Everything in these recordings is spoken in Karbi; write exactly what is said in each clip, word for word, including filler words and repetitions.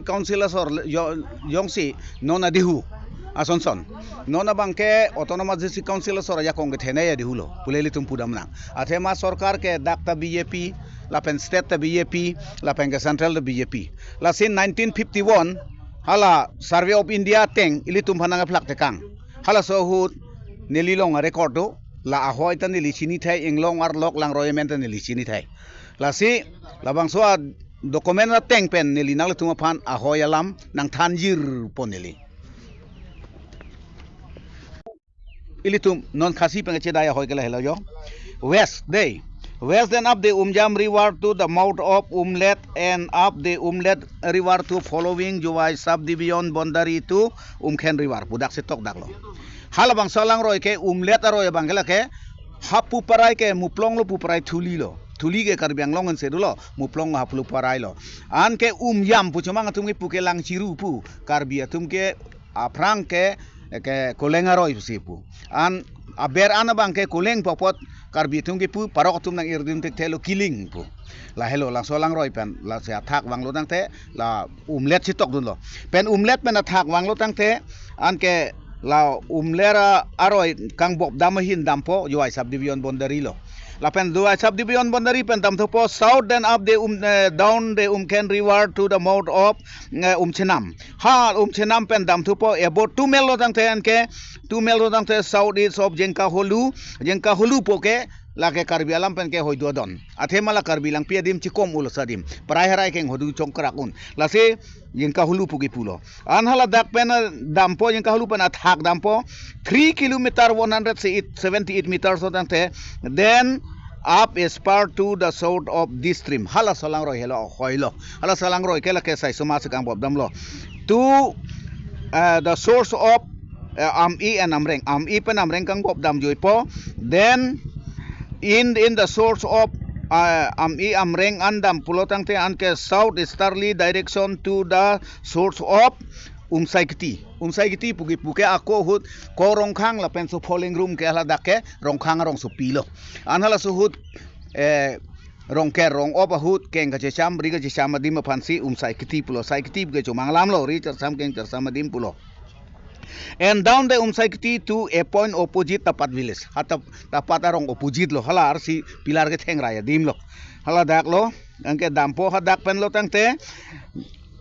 Council asor le-, jo-, jongsi non adehu asonson. Non abangke Autonomous District Council asor ajakong kethenei adehulo. Pule ilitum pudam nang. Athema sorkar ke dak ta B J P, lapen state ta B J P, lapen ke central ta B J P. Lasi nineteen fifty-one, hala Survey of India ateng ilitum aphan nangkeplak tekang. Halaso ahut neli along record do, la ahoi ta neli chinithai, inglong arlok langroi amen ta neli chinithai. Lasi labangso a document ateng pen neli nanglitum aphan ahoi alam nangthanjirpo neli. Ilitum non Khasi pen kachedai ahoi ke lahelo jo. West dei. West then up the Umjam River to the mouth of Umlet and up the Umlet River to following Jowai subdivision boundary to Umkhen River. Pu dak si tokdaklo. Halabangso alangroi ke Umlet aroi abangke lake Hapuparai ke Muplong lo, Puparai Thuli lo. Thuli ke Karbi Anglong anse dolo, Muplong Hapuparai lo. Anke Umjam pu chomang atum kepu ke Langchiru pu. Karbi atum ke aphrang ke, ke Koleng aroi pusi pu. An aber an abangke Koleng pu apot Karbi atum kepu, parok atum nang-irdun tekthelo Kiling pu. Lahelo laso alangroi pen, lasi athak vanglo tangte, la Umlet si tokdunlo. Pen Umlet pen athak vanglo tangte, anke la Umlet aroi kangbop dam ahin dampo, Jowai subdivision boundary lo. Lapen Jowai subdivision boundary pen damthupo, south then up the Um, eh, down the Umkhen River to the mouth of, eh, Umchenam. Ha Umchenam pen damthupo, about two mile lo tangte anke, two mile lo tangte south east of Jengkaholu, Jengkaholu pu ke, lake Karbi alam pen ke Hoiduadon. Athema la Karbi Langpi adim chikom ulo sadim. Parai harai keng hodu chongkrak un. Lasi Jengkaholu pu kepulo. An haladak pen, eh, dampo, Jengkaholu pen athak dampo. Three kilometer one hundred seventy-eight meters lo tangte. Then up a spur to the south of this stream. Halaso alangroi helo ahoilo. Halaso alangroi ke lake Saisoma si kangbop damlo. To, eh, the source of, eh, Am-i and Amreng. Am-i pen Amreng kangbop damjuipo. Then in, in the source of, eh, Am-i Amreng an dam pulo tangte anke south easterly direction to the source of Umsaikiti. Umsaikiti pu kepu ke ako ahut ko Rongkhang lapen so Pholengrung ke haladak ke Rongkhang arongsopi lo. An halaso ahut, eh, Rongker rong-op ahut keng kachecham, ri kachecham adim aphansi Umsaikiti pulo. Saikiti pu ke chomang alam lo, ri charsam keng charsam adim pulo. And down the Umsaikiti to a point opposite Tapat village. Ha Tap-, Tapat arong opposite lo, hala arsi pillar kethengrai adim lo. Haladak lo, anke dampo hadak pen lo tangte,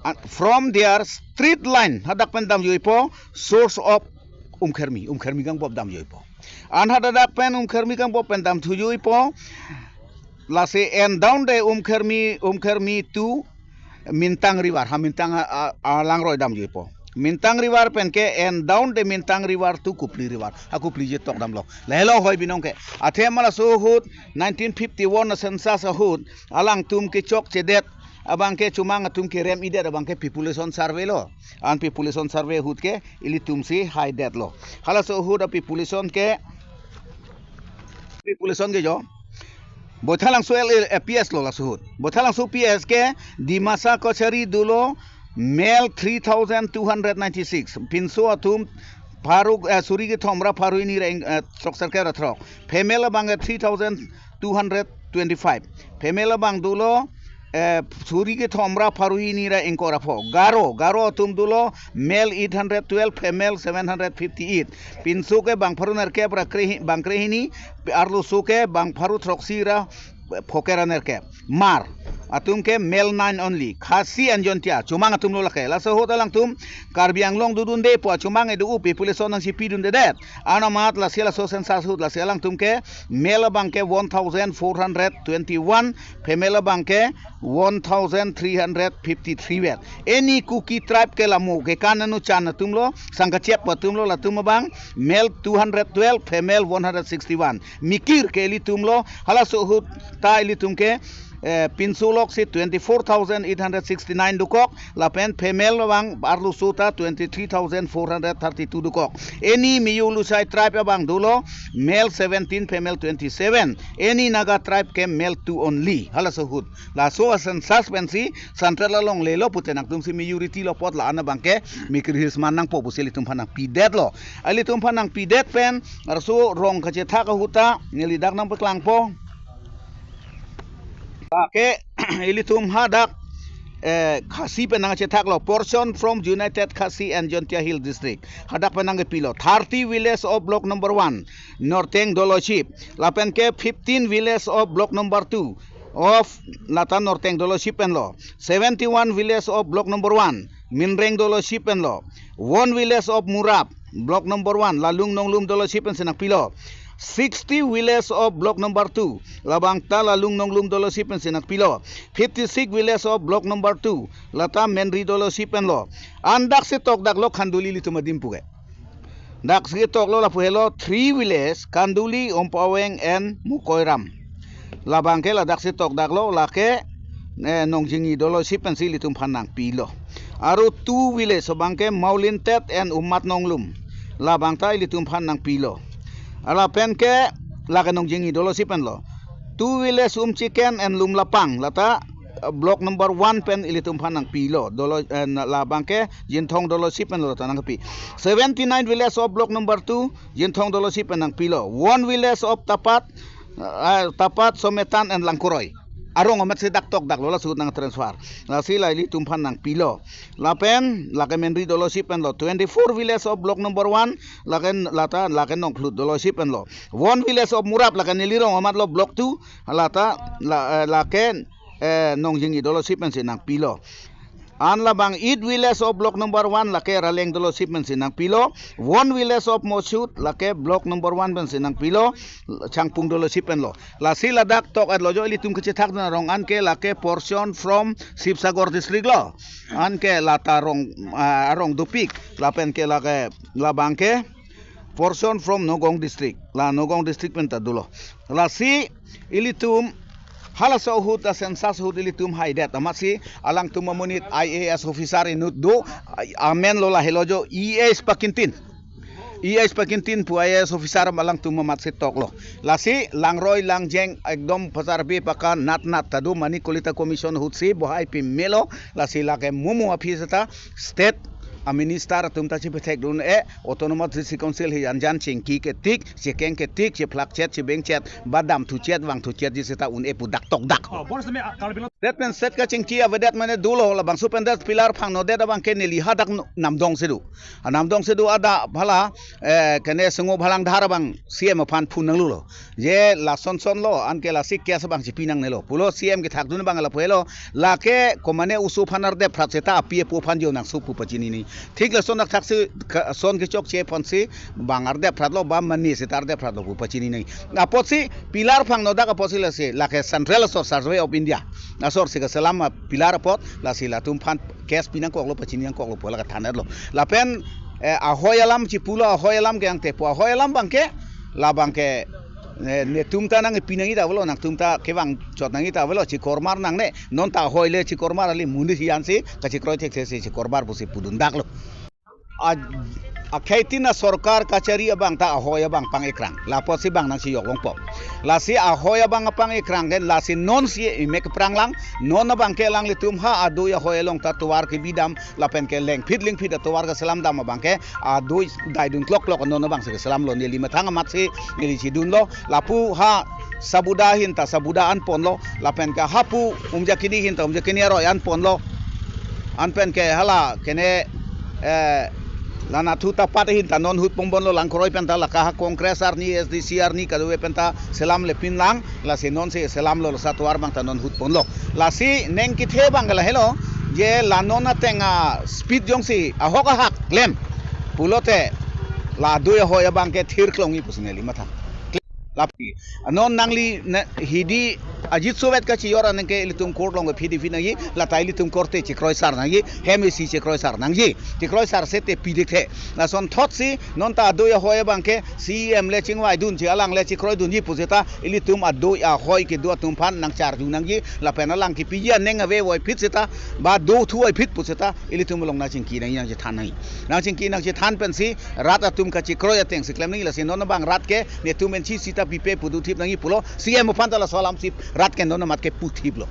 uh, from their straight line, hadak pen damjuipo, source of Umkhermi, Umkhermi kangbop damjuipo. An hadak pen Umkhermi kangbop pen damthujuipo, lasi and down the Umkhermi, Umkhermi to Mintang River, ha Mintang a, a, alangroi damjuipo. Mintang River pen ke and down the Mintang River to Kupli River. Ha Kupli je tok damlo. Lahelo ahoi binong ke. Athema laso ahut nineteen fifty-one census ahut alangtum kechokchedet abangke chomang atum kerem-idet abangke population survey lo. An population survey ahut ke ilitum si haidetlo. Halaso ahut a population ke, population ke jo Boithalangso L A, eh, P S lo laso ahut. Boithalangso P S ke Dimasa Kachari dolo male three thousand two hundred ninety-six. Pinso atum pharo, eh, suri kethom ra pharo hini ra ing-, eh, throk sirkep ra throk. Female abang ke three thousand two hundred twenty-five. Female abang dolo, eh, suri kethom ra pharo hini ra ingkoi ra pho. Garo, Garo atum dolo male eight hundred twelve, female seven hundred fifty-eight. Pinso ke bang pharo nerkep ra kre-, bang krehini, arloso ke bang pharo throksi ra phokera nerkep. Hmar atum ke male nine only. Khasi and Jaintia chomang atum lo lake. Laso ahut alangtum Karbi Anglong dodunde pu chomang edu population nangchipidundedet. An amat lasi laso census ahut lasi alangtum ke male abang ke one thousand four hundred twenty-one, female abang ke one thousand three hundred fifty-three vet. Any Kuki tribe ke lamo ke kan anu chan atum lo, sangkachep atum lo, latum abang male two hundred twelve, female one hundred sixty-one. Mikir ke ilitum lo, halaso ahut ta ilitum ke, eh, pinso lok si twenty-four thousand eight hundred sixty-nine dokok, lapen female abang arloso ta twenty-three thousand four hundred thirty-two dokok. Any Miyu Lusai tribe abang dolo, male seventeen, female twenty-seven. Any Naga tribe ke male two only. Halaso ahut. Laso a census pensi central along lelo pute nangtum si majority lo apot la-an abang ke Mikir Hills man nangpo pusi ilitum aphan nangpidetlo. Ilitum aphan nangpidet pen, arso rong kachethak ahut ta, neli dak nangpaklangpo. Lake, ilitum hadak eh, Khasi pen nangchethaklo, portion from United Khasi and Jaintia Hill District. Hadak pen nangkepilo thirty village of block number one, Norteng Dolosip. Lapen ke fifteen village of block number two of lata Norteng Dolosip penlo. Seventy-one village of block number one, Minreng Dolosip penlo. One village of Murap, block number one, Lalung Nonglum Dolosip pensi nangpilo. Sixty village of block number two, labang ta Lalung Nonglum Dolosip pensi nangpilo. Fifty-six village of block number two, lata Menri Dolosip penlo. An daksi tokdaklo Khanduli ilitum adim puke. Daksi toklo lapu helo three village, Khanduli, Ompaweng and Mukoiram. Labang ke ladaksi tokdaklo, lake, eh, Nongjingi Dolosip pensi ilitum aphan nangpilo. Aru two village abang ke Maulintet and Umat Nonglum. Labang ta ilitum aphan nangpilo. Lapen ke lake Nongjingi Dolosip penlo. Two village Umchiken and Lumlapang, lata, eh, block number one pen ilitum aphan nangpilo. Dolo, eh, na-, labang ke Jinthong Dolosip penlo ta nangpi. Seventy-nine village of block number two, Jinthong Dolosip pen nangpilo. One village of Tapat, eh, Tapat, Sometan and Langkoroi. Arong amatsi dak tokdaklo, laso ahut nangtransfer. Lasi la ilitum aphan nangpilo. Lapen lake Menri Dolosip penlo. Twenty-four village of block number one, lake lata, lake Nongkhlut Dolosip penlo. One village of Murap, lake neli rong amatlo block two, lata, la, eh, lake, eh, Nongjingi Dolosip pensi nangpilo. An labang eight village of block number one, lake Raleng Dolosip pensi nangpilo. One village of Mosut, lake block number one pensi nangpilo, Changpung Dolosip penlo. Lasi ladak tok-etlo jo ilitum kechethakdun arong, an ke lake portion from Sibsagar district lo. An ke lata rong, ah, arong dopik. Lapen ke lake labang ke portion from Nagaon district. La Nagaon district pen ta dolo. Lasi ilitum halaso ahut, a census ahut ilitum haidet amatsi alangtum amonit I A S officer inut do, amen lo lahelo jo E S Pakintin. E S Pakintin pu I A S officer alangtum amatsi toklo. Lasi langroi langjeng ekdom pasarbe paka nat nat ta do, mane Kolita Commission ahutsi bohai pimelo. Lasi lake mumu aphi seta state a minister atum ta chepethekdun e, Autonomous District Council hi anjan chingki ketik, chekeng ketik, chephlak chet, chebeng chet, ba dam thu chet, vang thu chetji seta un-e pu dak tokdak. Oh, bonus me, ah, kalau bilang. State pen state kachingki avedet mane dolo, labangso pen det pillar phangnodet abang ke neli hadak no-, Namdong si do. A Namdong si do adak phala, eh, kene Sengho Bhalang Dhar abang C M aphan phone nanglulo. Je lason son lo, an ke lasi case abang chipi nangnelo pulo, C M kethakdun abang lapu helo, lake komane oso aphan ardep phrat seta api apo aphan jo nangso pu pachinine. Thik lason athak si ka-, son kechokche aphansi bang ardep phratlo ba mane seta ardep phratlo pu pachinine. Apotsi pillar phangnodak apotsi lasi, lake Central asor Survey of India asor si kaselam a pillar apot, lasi latum aphan case pi nangkoklo, pachini nangkoklo pu la kathan-etlo. Lapen, eh, ahoi alam chipulo, ahoi alam ke angtepo, ahoi alam abang ke, labang ke, eh, netum ta nangpi nangji ta avelo, nangtum ta kevang chot nangji ta avelo, chikormar nangne, non ta ahoi le chikormar kali, monit hiyan si kachikroi thekthe si chikormar pusi pudundaklo. A, akhei tin a sorkar kachari abang ta ahoi abang pang-ikrang. Lapotsi bang nangchijok longpo. Lasi ahoi abang pang-ikrang den, lasi non si imek pranglang, non abang ke alanglitum ha adui ahoi along ta tovar kebidam, lapen ke lengphit lengphit atovar keselam dam abang ke adui daidun klok klok non abang si keselamlo, neli methang amatsi neli chidunlo, lapu ha Sabuda ahin ta Sabuda anponlo, lapen ke hapu Umjakini ahin ta Umjakini aroi anponlo. Anpen ke hala kene, eh, la Nathu Tapat ahin ta non ahut ponbomlo, Langkoroi pen ta lake ha Congress arni, S D C arni kadokave pen ta selamle pinlang, lasi non si selamlo, lasi atovar abang ta non ahut ponlo. Lasi neng kethe abang ke lahelo, je la non ateng a speed jongsi ahok ahak klem pulote la adui ahoi abang ke thir klongji pusi neli matha. Lapu non nangli ne, hidi ajit sovet kachijor aneng ke ilitum court along phi di phi nangji, lata ilitum court te chikroisar nangji, hem isi chikroisar nangji, chikroisar seta pi dikthe. Lasonthotsi non ta adui ahoi abang ke C M le chingvaidunji, alang le chikroidunji pu seta ilitum adui ahoi kedo atum aphan nangcharju nangji, lapen alang kepiji aneng ave voiphit seta ba do thu voiphit pu seta ilitum along nangchingki nangji, nangchethan nangji. Nangchingki nangchethan pensi rat atum kachikroi ateng si klem nangji, lasi non abang rat ke netum enchi seta pipe pu dothip nangji pulo, C M aphan ta laso alam si rat ke non amat ke puthiplo.